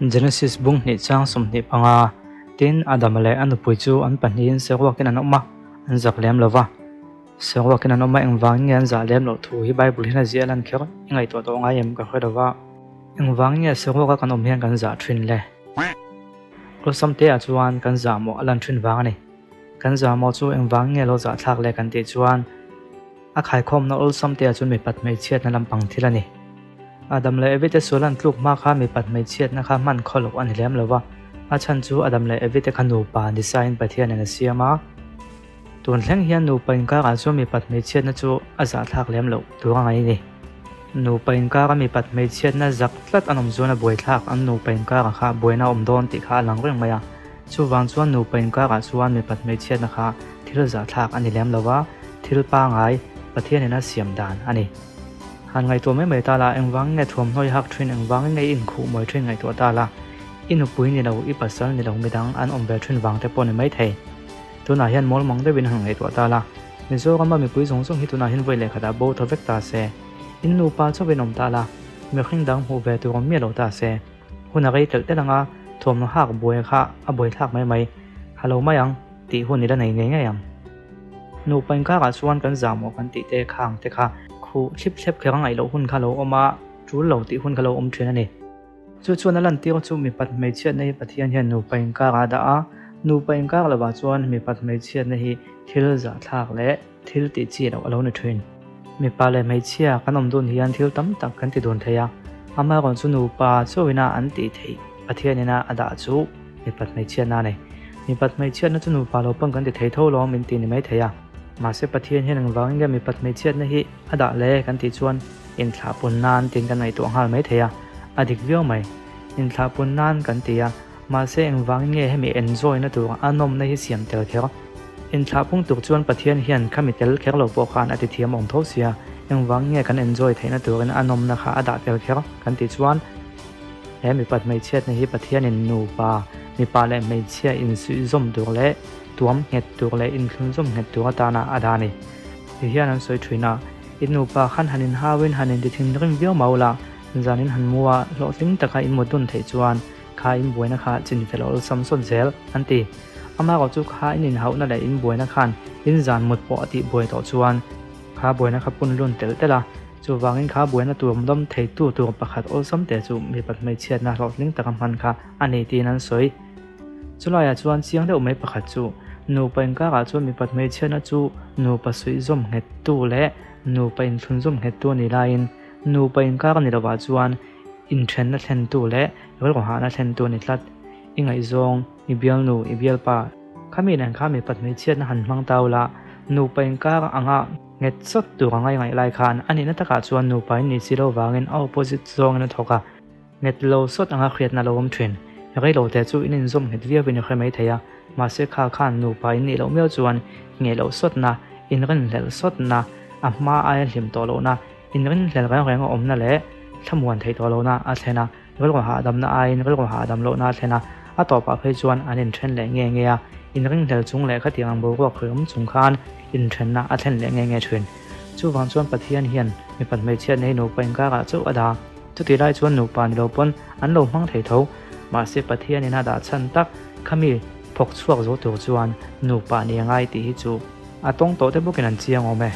Genesis bung hnih chang 25, Tin, Adama leh a nupui chu an pahnihin saruakin an awm a, an zak lem lo va. Saruakin an awm a, engvangin nge an zah lem loh thu hi Bible hian a ziah lan kher i ngaihtuah tawh ngai em ka hre lo va. Engvangin nge saruaka kan awm hian kan zah thin le? Awlsam te ah chuan kan zahmawh a lan thin vang a ni. Kan zahmawh chu engvangin nge lo zahthlak le kan tih chuan a khaikhawmna awlsam te ah chuan mipat hmeichhiatna lampang thil a ni. Adam leh Evi te sual an tluk hma kha mipat hmeichhiatna kha hman khaw loh a ni lem lo va, a chhan chu Adam leh Evi te kha nupa nisain Pathianin a siam a. Tun thleng hian nupa inkarah chuan mipat hmeichhiatna chu a zahthlak lem loh tur a ngaih a ni. Nupa inkara mipat hmeichhiatna zak tlat an awm chuan a buaithlak an nupa inkarah kha buaina a awm dawn tih kha a lang reng mai a. Chuvang chuan nupa inkarah chuan mipat hmeichhiatna kha thil zahthlak a ni lem lo va, thil pangai Pathianin a siam dan a ni. Han ngaihtuah mai mai ta la, engvangin nge thuamhnaw i hak thin, engvangin nge i inkhuh mawi thin ngaihtuah ta la, i nupui ni lo, i pasal ni lo midang an awm ve thin vang te pawh ni maithei. Tunah hian mawl mang deuhin han ngaihtuah ta la, Mizorama mipui zawng zawng hi tunah hian vawi lehkhatah bo thaw vek ta se, in nupa chauhin awm ta la, mihring dang hmuh ve tur awm miah lo ta se, hun a rei telh telh anga thuamhnaw hak buai kha a buaithlak mai mai, ha lo mai ang tih hun i la nei ngei ngei ang. Nupa inkarah chuan kan zahmawh kan tih te khang te kha khuh thlip thlep kher a ngaih loh hun kha lo awm a, tul lo tih hun kha lo awm thin a ni. Chu chuan a lantir chu mipat hmeichhiatna hi Pathian hian nupa inkarah a dah a, nupa inkar lovah chuan mipat hmeichhiatna hi thil zahthlak leh thil tih chi loh a lo ni thin. Mipa leh hmeichhia kan awm dun hian thil tam tak kan ti dun thei a, amaherawhchu chu nupa chauhina an tih theih Pathianina a dah chu mipat hmeichhiatna a ni. Mipat hmeichhiatna chu nupa lo pawn kan ti thei tho lo min ti ni mai thei a, mahse Pathian hian engvangin nge mipat hmeichhiatna hi a dah le kan tih chuan Inthlahpun nan tiin kan ngaihtuah nghal mai thei a, a dik viau mai. Inthlahpun nan kan ti a, mahse engvangin nge hemi enjoy na tur a nawmna hi siam tel kher? Inthlahpung tur chuan Pathian hian khami tel kher lo pawh khan a ti thiam awm tho sia, engvangin nge kan enjoy theihna turin a nawmna kha a dah tel kher kan tih chuan he mipat hmeichhiatna hi Pathianin nupa, mipa leh hmeichhia insuihzawm tur leh tuam nghet tur leh inthlunzawm nghet tur atana a dah a ni. Ti hian an sawi thin a. I nupa khan han inhauin han inti thinrim viau mau la, zan in han mu a, hlawhtling taka in mut dun theih chuan kha in buaina kha chin fel awlsam sawt zel, an ti. Amaherawh chu kha in inhauhna leh in buaina khan in zan mut pawh a tih buai tawh chuan kha buaina kha pun lun telh telh a, chuvangin kha buaina tur dawm theitu tur pakhat awlsam te chu mipat hmeichhiatna hlawhtling taka hman kha a ni tiin an sawi. Chulaiah chuan chiang deuh mai pakhat chu, nupa inkarah chuan mipat hmeichhiatna chu nupa suihzawm nghettu leh nupa inthlunzawm nghettu a nih laiin nupa inkar a ni lovah chuan inthenna thlentu leh rilru hahna thlentu a ni tlat. I ngaihzawng, i bialnu, i bialpa, khami nen kha mipat hmeichhiatna han hmang tau la, nupa inkar anga nghet sawt tur a ngaingaih lai khan a nihna takah chuan nupa in nih si lo vangin a opposite zawngin a thawk a. Nghet lo sawt anga hriatna lo awm thin. Reilo te chu in inzawm nghet viau in i hre mai thei a, mahse kha khan nupa in nih loh miau chuan ngheh loh sawtna, inrinhlelh sawtna, a hma aia hlim tawh lohna, inrinhlelh reng reng a awmna leh thlamuan theih tawh lohna a thlen a, rilru hahdamna aiin rilru hahdam lohna a thlen a, a tawpah phei chuan an inthen leh nge nge a, inringhlel chung leh khatiang ang boruak hrui awm chung khan inthenna a thlen leh nge nge thin. Chuvang chuan Pathian hian mipat hmeichhiatna hi nupa inkarah chauh a dah. Chutih lai chuan nupa ni lo pawn an lo hmang thei tho. Mahse Pathianin a dah chhan tak khami phawk chhuak zo tur chuan nupa ni a ngai tih hi chu a tawng tawh te bawkin an chiang awm e.